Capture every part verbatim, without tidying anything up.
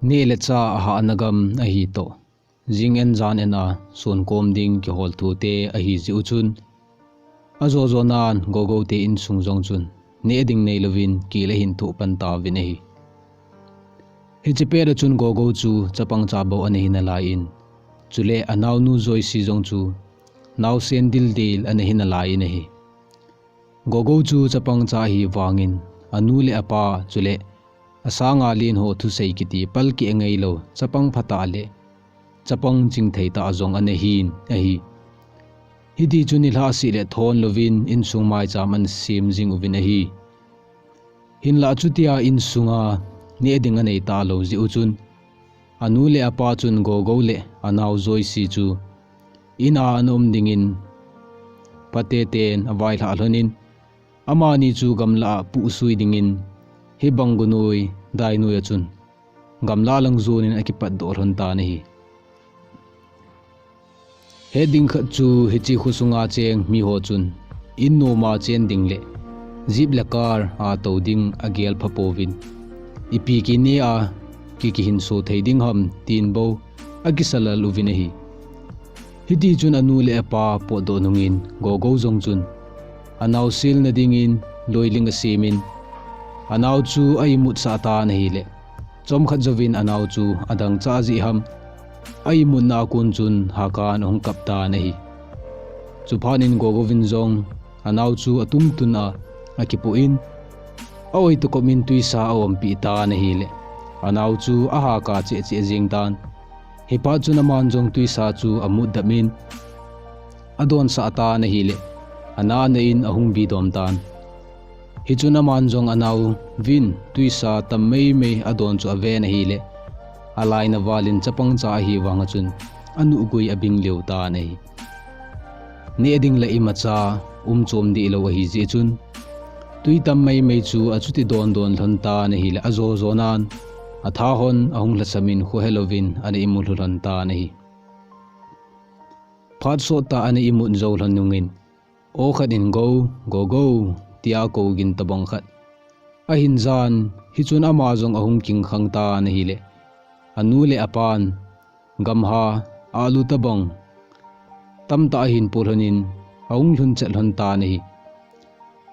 Neh le chah ahahna gam ahi toh, jing en jan en a sonkom ding kihol thu te ahi jeh u chun, ajo jo nan Gogo te insung jong chun neh ding neilouvin kel ahin thoh pan tauvin ahi. Hiche pet a chun Gogo chu chapang cha bou ana hi nalai in, chule anaonu Joyce jong chu naosen dildel ana hi nalai in ahi. Gogo chu chapang cha ahi vangin, anu le apa chule asanga len ho thusei kiti palkeh ngeilou, chapang phatah le chapang chingthei tah jong ana hin ahi. Hiti chun nilhah seh le thon louvin insung maicham ana sem jing uvin ahi. Hinlah chutia insunga neh ding anei talou jeh u chun, anu le apa chun Gogo le anao Joyce chu in a ana um dingin phatah ten availhah lhonin, amani chu gamlah a puhsui dingin, hibang gunoi dainoi a chun gamlah lang jonin akipatdoh lhon tan ahi. Het ding khat chu hiche khosunga cheng miho chun in noma chen ding le jeep le car a tou ding agel phapouvin, ipi kine a ki kihinso thei ding ham tin bou akisa lal uvin ahi. Hiti chun anu le apa potdoh nungin Gogo jong chun anao selna dingin loiling asemin, anao chu a-imutsah tan ahile, chomkhat jouvin anao chu adangchah jeh ham a-imutna a kon chun hakan ahung kap tan ahi. Chuphat in Gogo vin jong anao chu atungtun a akipoh in, a-oi tokop in twisa a-ompeh tan ahile, anao chu ahaka cheh cheh jeng tan. Hiphat chun aman jong twisa chu amutdap in, adonsah tan ahile, ana ana in ahung bidom tan. Hichun aman jong anao vin twisa tam meimei adon chu aven ahile, alaina valin chapang cha ahi vanga chun anuhgui abing lheh tan ahi. Neh ding la imacha umchom dehlou ahi jeh chun, twi tam meimei chu achuti don don lhon tan ahile, ajo jo nan atha hon ahung lhasamin khohelouvin ana imu lhu lhon tan ahi. Phat sottah ana imut jou lhon nungin, aw khat in Go, Gogo, tia akou gin tabang khat ahin jan, hichun ama jong ahung kingkhang tan ahile, anu le apan gamha alu tabang tamtah ahin polhonin, ahung lhun chet lhon tan ahi.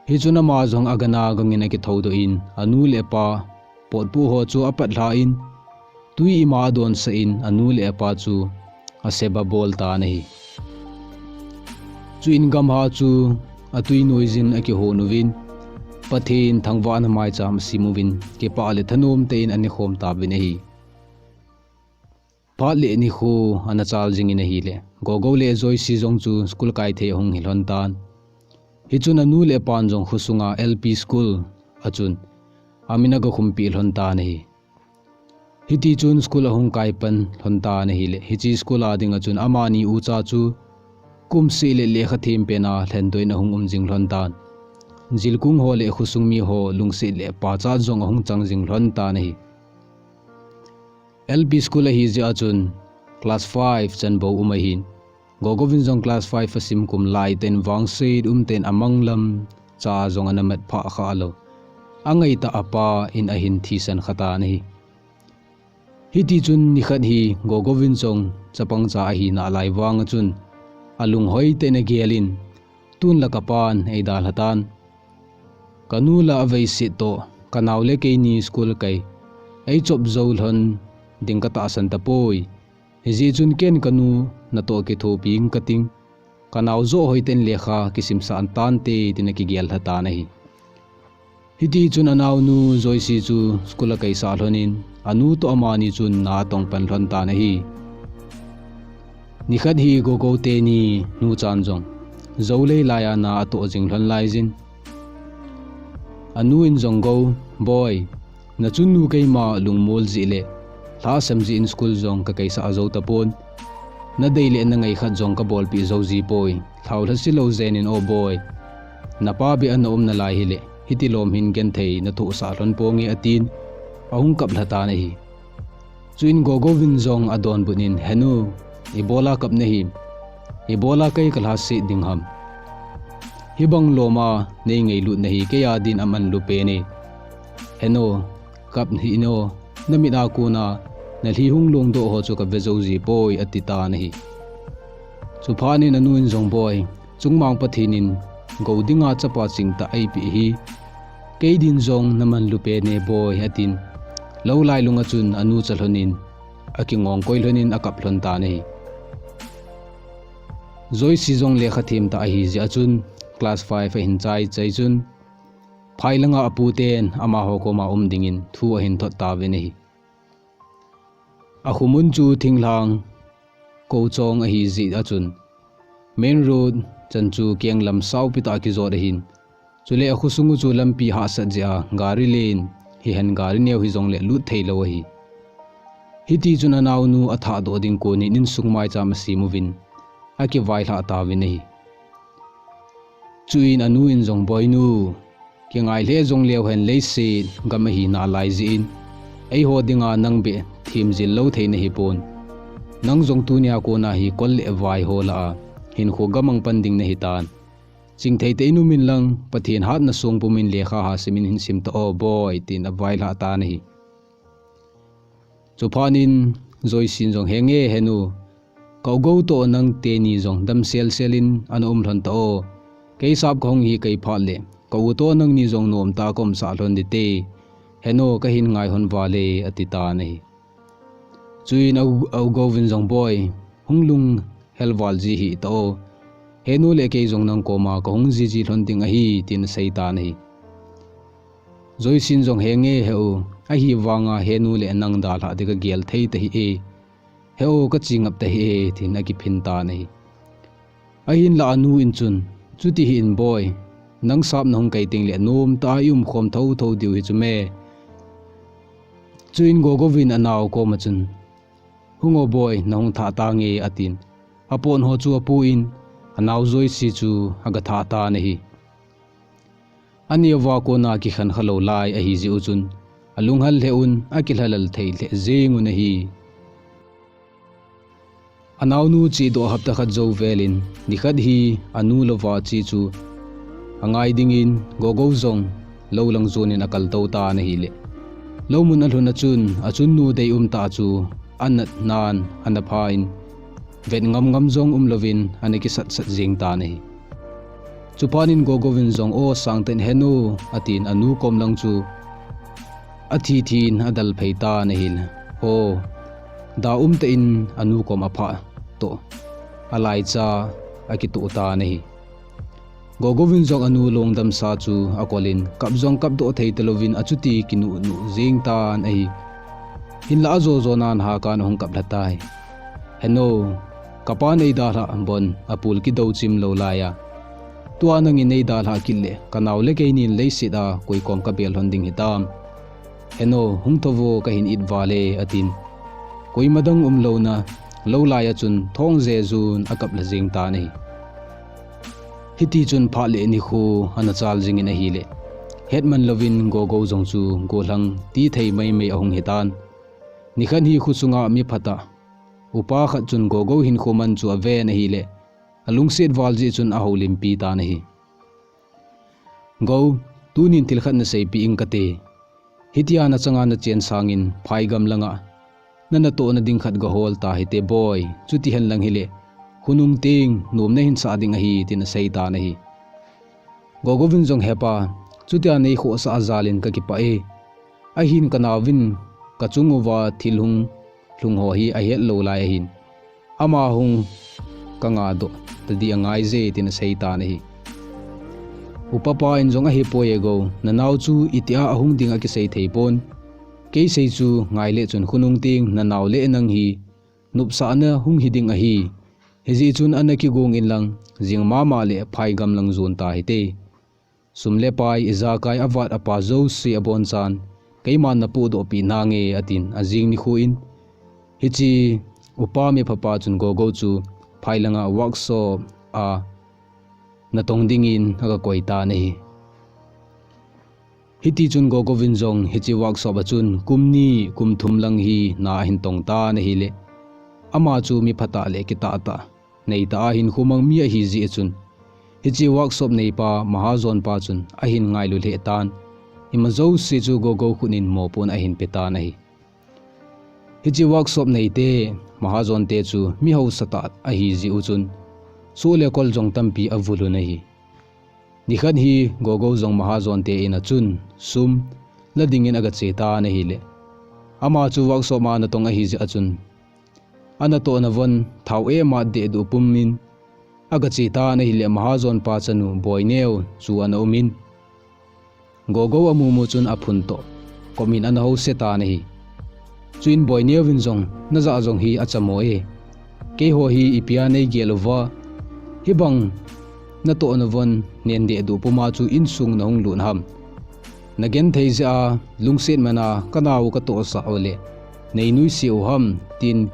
Hichun ama jong agana gangin akithoudoh in, anu le apa potpoh ho chu apatlhan, twi ima adonsah in, anu le apa chu aseba bol tan ahi. Chuin gamha chu atwi noiyin akihon uvin, Pathen thangvahna maicham asim uvin, kipah le thanom tein ana khom tauvin ahi. Phat le nikho ana chal jingin ahile, Gogo le Joyce jong chu school kai thei ahung hi lhon tan. Hichun anu le apan jong khosunga L P school a chun amin aga khumpeh lhon tan ahi. Hiti chun school ahung kai pan lhon tan ahile, hiche school a dinga chun amani ucha chu kum seh le lekha them pena lhendoh in ahung um jing lhon tan. Jilkung ho le khosung miho lungset le pachat jong ahung chang jing lhon tan ahi. L P school ahi jeh a chun class five chan bou um ahin, Gogo vin jong class five asim kum laitah in vangset umtah in amanglam cha jong ana mat phah khalou, angaitah apa in ahin thisan kha tan ahi. Hiti chun nikhat hi Gogo vin jong chapang cha ahi nalai vanga chun, alunghoi tah in agel in, tun la kapan eidalha tan. Kanu la aveiset toh, kanao le keini school kai eichop jou lhon ding katahsan tapoi. Hijeh chun ken kanu natoh kithopi inge kating, kanao joh hoitah in lekha kisimsah tante, tin akigel lha tan ahi. Hiti chun anaonu Joyce chu school akaisah lhonin, anu toh amani chun na atong pan lhon tan ahi. Nikhat hi Gogo teni nuchan jong jou lei laiya na atoh jing lhon laiyin, anu in jong Go, Boi, nachunnu keima lungmol jeh le lhasam jeh in school jong kakaisah jou tapon. Nadei le nangai khat jong kabolpeh jou jipoi. Lhaolha selou jen in o Boi. Napa beh a naum nalai hile, hiti lom hin genthei nathohsah lhon ponge, atin ahung kap lha tan ahi. Chuin Gogo vin jong adonbut in, Henu, ibola kap nahim? Ibola kei kalhaset ding ham? Hibang loma neingailut nahi, keiya din amanlu pen e. Henu, kap hih in o, namit a kona nalhi hung longdoh ho chu kave jou ji poi, ati tan ahi. Chuphat in anu in jong, Boi, chungmang Pathen in gou dinga chapa chingtah eipeh hi, kei din jong naman lupeh ne, Boi, atin, lou lailung a chun anu cha lhon in, akingong koi lhon in akap lhon tan ahi. Joyce jong lekha them tah ahi jeh a chun, class five ahin chai chai chun, phai langa apu ten amaho koma um dingin thu ahin thot tauvin ahi. Akho mun chu thinglhang kou chong ahi jeh a chun, main road chan chu keng lam saupi tah a kijot ahin, chule akho sung u chu lampi hahsat jeh a gari len, hihen gari neo hijongle lut thei lou ahi. Hiti chun anaonu athah doh ding kon in insung maicham asem uvin, akivailhah tauvin ahi. Chuin anu in jong, Boinu, kingai lheh jong leu hen, leiset gam ahi nalai jeh in, eiho dinga nang beh themjil lou thei nahi pon. Nang jong tunia kona hi kol le vai ho lah a hinkho gamang pan ding nahi tan. Chingthei tah in um in lang, Pathen hatna song pumin lekha ha simin hin sim tao, Boi, tin availhah tan ahi. Chuphat in Joyce in jong, Henge henu, ka u Gou toh nang teni jong dam selsel in ana um lhon tao. Kei sap kahung hi kei phat le, ka u toh nangni jong nomtah a ka umsah lhon ding te. Henu, kahin ngai lhon vale, ati tan ahi. Chuin a u, a u Gou vin jong, Boi, hung lunghel val ji hih tao. Henu le kei jong nang koma kahung jiji lhon ding ahi, tin asei tan ahi. Joyce in jong, Henge he u, ahivanga henu le nang dalhah ding kagel thei tahih e. He u, kache ngap tahih e, tin akiphin tan ahi. Ahinlah anu in chun, Chuti hih in Boi, nang sap nahung kai tengle nomtah a i umkhom thotho diu hi chu me. Chuin Gogou vin anao koma chun, Hung o Boi, nahung thah tange, atin, apon ho chu apuin, anao Joyce chu aga thah tan ahi. Aneuva kona kikhen khalou lai ahi jeh u chun, alunghel lheh un, akilhalal thei lheh jeng un ahi. Anaonu chedoh hapta khat jou velin, nikhat hi anu louva che chu angai dingin Gogou jong lou lang jon in akaltou tan ahile, lou mun alhun a chun, achunnu deium tah chu anat nan ana pha in, vet ngam ngam jong umlouvin ana kisatsat jeng tan ahi. Chuphat in Gogou vin jong, O sangtah in henu, atin anu kom lang chu athi thin adalphei tan ahile, O, da umtah in anu kom aphah toh alaicha akitoh tan ahi. Gogou vin jong anu lungdamsa chu akolin, kap jong kapdoh thei talouvin achuti kinuh nuh jeng tan ahi. Hinlah ajo jo nan Hakan ahung kap lha tai. Henu, kapan eidalhah bon apul kidou chim lou laiya, tua nangin neidalhah kit le kanao le keinin leiset a koi kom kabel lhon ding hitam. Henu, hung thou vo, kahin it vale, atin, koima dang umlouna lou laiya chun thong jejun akap lha jeng tan ahi. Hiti chun phat le nikho ana chal jingin ahile, hetman louvin Gogou jong chu gollhang tithei maimai ahung hitan. Nikhat hi khosunga mi phatah upa khat chun Gogou hinkho man chu aven ahile, alungset val jeh chun ahoulimpi tan ahi. Gou, tunin thil khat naseipeh ing kate. Hitia nachanga nachen sangin phaigam langa nanatohna ding khat gahol tahite Boi, chuti henlang hile, khonung teng nom nahin sah ding ahi, tin asei tan ahi. Gogou vin jong, Hepa, chutia neikhohsah a jalin kakipah e. Ahin kanaovin kachung uva thil hung lhung ho hi ahet lou lai ahin, ama hung kangadoh tadi angaije, tin asei tan ahi. Upapa in jong, Ahipoi e Gou, nanao chu itia ahung ding akisei thei pon. Keisei chu ngaile chun khonung teng nanao le nang hi nopsahna hung hiding ahi. Hijeh chun ana kigong inlang, jing mama le phaigam lang jon tahite. Sum le pai, ijakai, avat apa jouse abonchan keiman napohdohpeh nange, atin, ajing nikho in hiche upa miphapa chun Gogou chu phai langa workshop a natong dingin agakoi tan ahi. Hiti chun Gogou vin jong hiche workshop a chun kum ni kum thum lang hi na ahin tong tan ahile, ama chu mi phatah le kitah tah neitah a hinkho mang mi ahi jeh chun, hiche workshop neipa mahajon pa chun ahin ngailu lheh tan, ima jouse chu Gogou khut in mopohna ahin pe tan ahi. Hiche workshop neite, Mahajon te chu mi hausa tah ahi jeh u chun, soh le kol jong tampi avulun ahi. Nikhat hi Gogo jong Mahajon te in a chun sum la dingin aga che tan ahile, ama chu workshop a natong ahi jeh a chun, anatohna von thao e mat deh duh pum in aga che tan ahile, Mahajon pa chanu Boineo chu ana um in, Gogo amu mu chun aphun toh kom in ana hose tan ahi. Chuin Boineo vin jong, najah jong hi achamo e. Keiho hi ipi a nei gel uva, hibang natohna von nen deh duh puma chu insung nahung lut ham? Nagenthei jeh a lungset man a kanao katohsah u le nei nuisat u ham, tin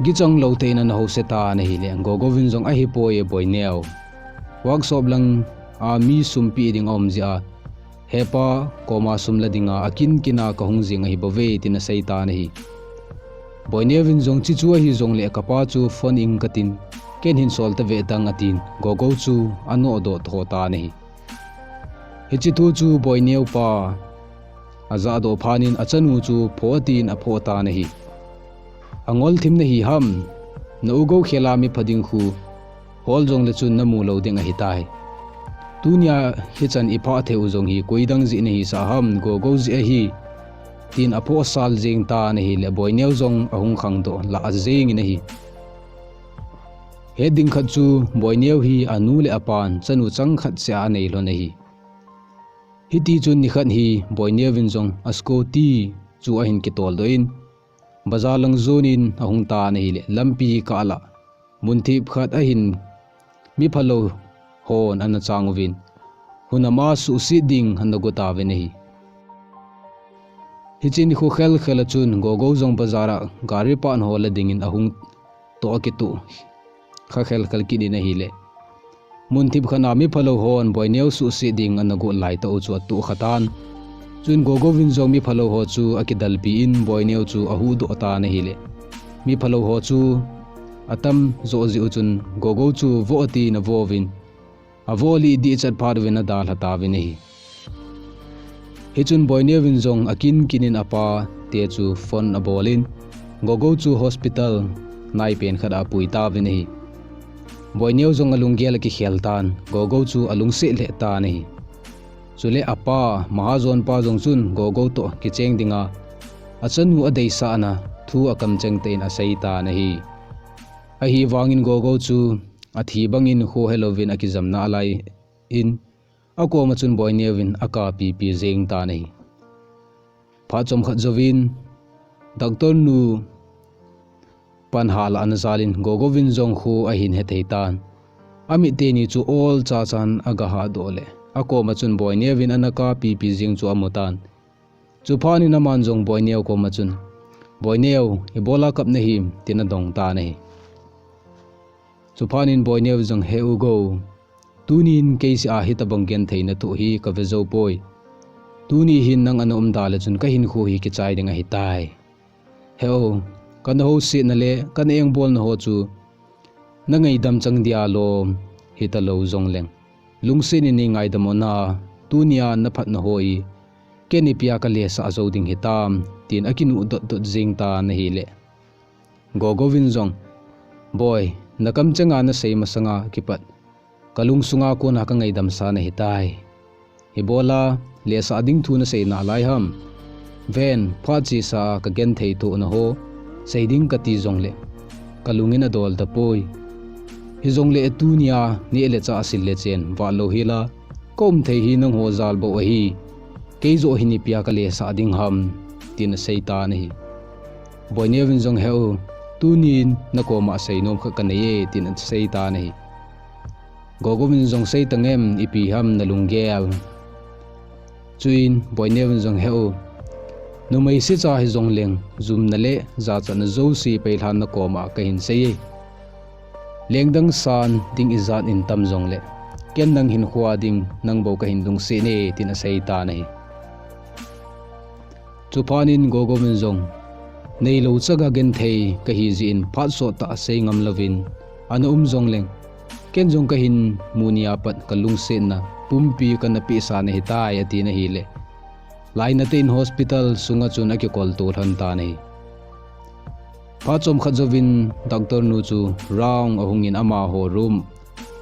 gichang lou tah in ana hose tan ahile, Gogo vin jong ahipoi e Boineo. Workshop lang a mi sum pe ding aum jeh a, hepa koma sum la dinga akin kin a kahung jing ahi bouve, tin asei tan ahi. Boineo vin jong, chuche chu ahi jongle kapa chu phone ing katin, ken hin sol tave tang atin, Gogo chu anodoh tho tan ahi. Hiche thu chu Boineo pa ajahdoh phat in achanu chu pho atin apho tan ahi. Angol thim nahi ham, na u Gokhel a mi pha ding khu hol jongle chun namu lou ding ahitai. Tunia hichan iphah thei u jong hi koi dang jeh nahisah ham, Gogo jeh ahi, tin aphoh sal jeng tan ahile, Boineo jong ahung khangdoh lah jeng in ahi. Het ding khat chu Boineo hi anu le apan chanu chang khat seh a anei lhon ahi. Hiti chun nikhat hi Boineo vin jong a scooty chu ahin kitoldoh in, bazar lang jon in ahung tan ahile, lampi kah lah munthip khat ahin mi phalou hon ana chang uvin, hun ama suhset ding ana go tauvin ahi. Hiche nikho khel khel a chun Gogo jong bazar a gari pan ho la dingin ahung toh akitoh kha khel khel kit in ahile, munthip khat a mi phalou hon Boineo suhset ding ana go lai tah u chu atoh kha tan. Chuin Gogo vin jong mi phalou ho chu akidalpi in Boineo chu ahuhdoh tan ahile, mi phalou ho chu atam jo jeh u chun Gogo chu vo atin avo uvin, avo lih dih chat phat uvin adalha tauvin ahi. Hichun Boineo vin jong akin kin in apa te chu phone abol in, Gogo chu hospital naipen khat a apui tauvin ahi. Boineo jong alunggel akikhel tan, Gogo chu alungset lheh tan ahi. Chule apa, Mahajon pa jong chun Gogo toh kicheng dinga achanu adeisahna thu akamcheng tah in asei tan ahi. Ahivangin Gogo chu athi bangin khohelouvin akijamna alai in, akoma chun Boineo vin akapipi jeng tan ahi. Phat chomkhat jouvin, doctor nu pan hal a ana jal in, Gogo vin jong khu ahin hethei tan. Amit teni chu olcha chan agahahdoh le, akoma chun Boineo vin ana kapipi jeng chu amu tan. Chuphat in aman jong Boineo koma chun, Boineo, ibola kap nahim, tin adong tan ahi. Chuphat in Boineo jong, He u Go, tunin keiseh a hitobang gentheina thoh hi kave jou poi. Tuni hin nang ana um da le chun kahinkho hi kichai ding ahitai. He u, kana housetna le kana engbolna ho chu nangaidam chang dia lom hitalou jongleng, lungset in nei ngaidam un, tunia naphatna ho hi ken ipia kalesah jou ding hitam, tin akinuh dotdot jeng tan ahile, Gogo vin jong, Boi, nakamcheng a nasei masanga kipat kalungsunga kona kangaidamsa nahitai. Ibola lesah ding thu nasei nalai ham? Ven, phat chesa a kagenthei thohna ho sei ding kati jongle kalungin adol tapoi. Hijongle tunia neh le chah, sil le chen vatlou hela kaum thei hi nangho jal bou ahi. Kei joh hin ipia kalesah ding ham, tin asei tan ahi. Boineo vin jong, He u, tunin nakoma seinom khat kanei e, tin asei tan ahi. Gogo vin jong, Sei tangem, ipi ham nalunggel? Chuin Boineo vin jong, He u, numei secha hijongleng jumna le jachatna jouse peilhan nakoma kahin sei e. Lengdang san ding ijat in tam jongle, ken nang hinkhoa ding nang bou kahin lungset e, tin asei tan ahi. Chuphat in Gogo vin jong, Neilou chaga genthei kahi jeh in phat sottah sei ngam louvin ana um jongleng, ken jong kahin mu nia pat kalungsetna pumpi kana pehsa nahitai, atin ahile, lainatah in hospital sunga chun akikolto lhon tan ahi. Phat chomkhat jouvin doctor nu chu round ahungin amaho room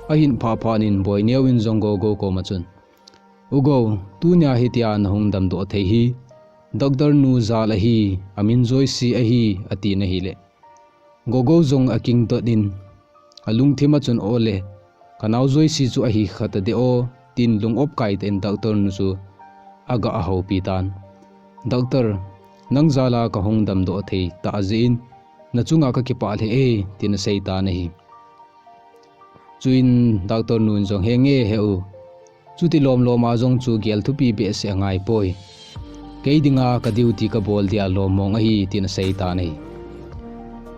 ahin phah phat in Boineo in jong Gogou koma chun, "U Gou, tunia hitia nahung damdoh thei hi doctor nu jal ahi, amin Joyce ahi," atin ahile, Gogou jong akingdot in, alungthim a chun, "Ole, kanao Joyce chu ahi kha tadeh o," tin lung-op kai tah in doctor nu chu aga ahoupi tan. "Doctor, nang jal a kahung damdoh thei tah jeh in nachunga kakipah lheh e," tin asei tan ahi. Chuin doctor nu in jong, "Henge, he u, chuti lomlom a jong chu gel thupi behseh angaipoi. Kei dinga ka duty kabol dia lom mong ahi," tin asei tan ahi.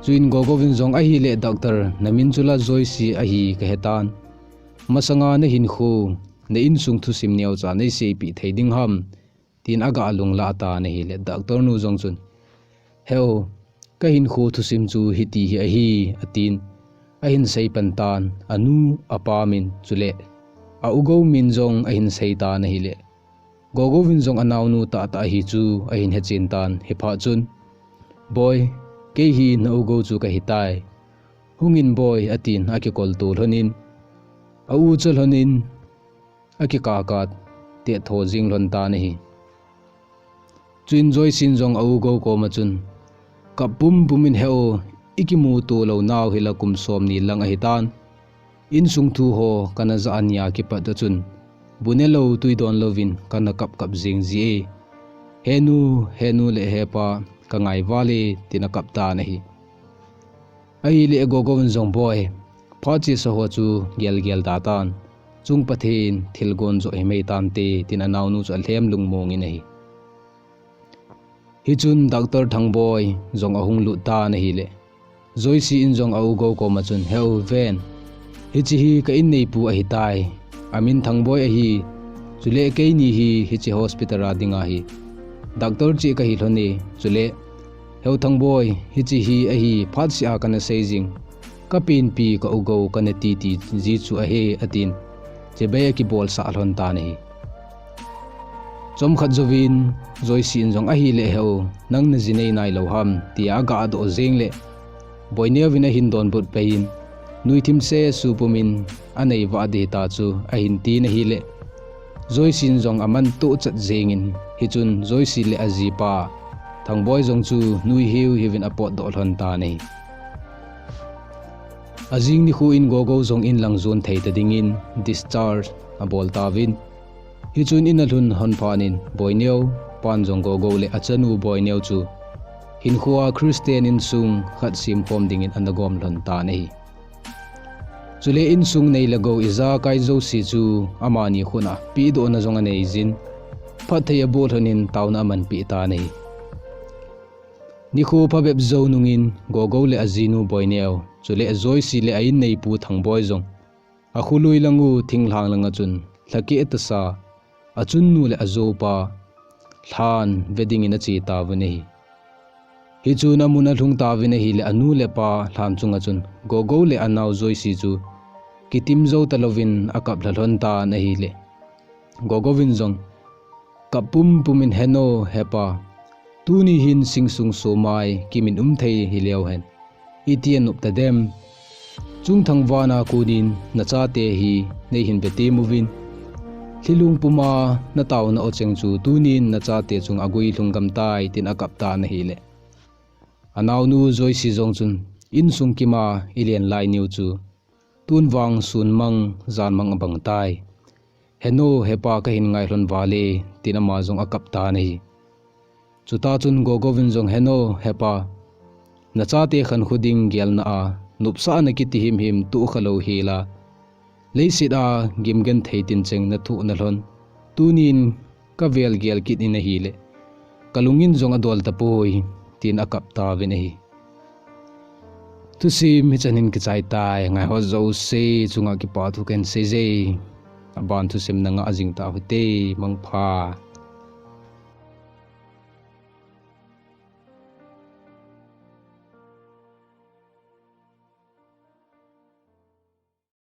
Chuin Gogou in jong, "Ahile doctor, namin chu la Joyce ahi kahe tan. Masanga nahinkho, na insung thusim neocha neiseipeh thei ding ham?" tin aga lunglah tan ahile, doctor nu jong chun, "He u, kahinkho thusim chu hiti hi ahi," atin ahin seipan tan, anu, apa min chule a-u Gou min jong ahin sei tan ahile, Gogou in jong anaonu tahtah ahi chu ahin hechen tan, hiphat chun, "Boi, kei hi na-u Gou chu kahitai. Hungin Boi," atin akikolto lhonin, a-u cha lhonin, akikaka tehtho jing lhon tan ahi. Chuin Joyce in jong a-u Gou koma chun, "Kap pumpum in, he u, ikimuto lou nau hi la kum somni lang ahitan. Insung thu ho kana ja nia kipat a chun, bu nelou tui donlouvin kana kapkap jing jie. He nu, he nu le he pa, kangai val e," tin akap tan ahi. Ahile Gogou in jong, "Boi, phat chesa ho chu gelgel da tan. Chung Pathen thilgon joh himai tante," tin anaonu chu alhem lungmong in ahi. Hichun doctor Thangboi jong ahung lut tan ahile, Joyce in jong a-u Gou koma chun, "He u, ven, hiche hi ka inneipu ahitai. Amin Thangboi ahi. Chule keini hi hiche hospital a dinga hi doctor cheh kahi lhon e. Chule, he u Thangboi, hiche hi ahi phatseh a kana sei jing. Ka penpi ka-u Gou kana titi ji chu ahi," atin chibai akibolsah lhon tan ahi. Chomkhat jouvin Joyce in jong, "Ahile he u, nang naji nei nailou ham?" tia aga doh jeng le, Boineo in ahin donbut pai in, "Nuithim se supum in anei vah ding hita chu," ahin tin ahile, Joyce in jong aman tohchat jengin, hichun Joyce le ajipa Thangboi jong chu nui hiu hiuvin apotdoh lhon tan ahi. Ajing nikho in Gogou jong in lang jon thei ta dingin discharge abol tauvin, hichun in alhun lhon phat in Boineo pan jong Gogou le achanu Boineo chu hinkhoa Christian insung khat semkhom dingin ana gom lhon tan ahi. Chule insung nei le gou ijakai jouse chu amani khut a pehdohna jong anei jin, phatthei abol lhonin taona amanpeh tan ahi. Nikho phabep jou nungin Gogou le ajinu Boineo, chule Joyce le a-inneipu Thangboi jong akholui lang u thinglhang langa chun lhakeh tasa achunnu le ajopa lhan ve dingin ache tauvin ahi. Hichun amun alhung tauvin ahile anu le apa lhan chunga chun Gogou le anao Joyce chu kitim jou talouvin akap lha lhon tan ahile, Gogou in jong kap pumpum in, "Heno hepa, tuni hin singsung somai kimin um thei hileu hen, iti anop tadem? Chungthang vana konin nachate hi neihin vetem uvin, lhilung puma nataona o cheng chu tunin nachate chunga agui lhung gam tai," tin akap tan ahile, anaonu Joyce jong chun, "Insung kima ilen lai niu chu tun vang sun mang jan mang abang tai. Heno hepa, kahin ngai lhon vale," tin ama jong akap tan ahi. Chutah chun Gogou in jong, "Heno hepa, nachate khankho ding gelna a nopsahna kiti himhim tohkha lou hela, leiset a gimgenthei tincheng nathoh nalhon tunin kavel gel kit in ahile, kalungin jong adol tapoi," tin akap tauvin ahi. Thusim hichan hin kichai tai, ngaiho jouse chunga kipathu kahin seije. Aban thusim na ngah jing tau hite, mangpha.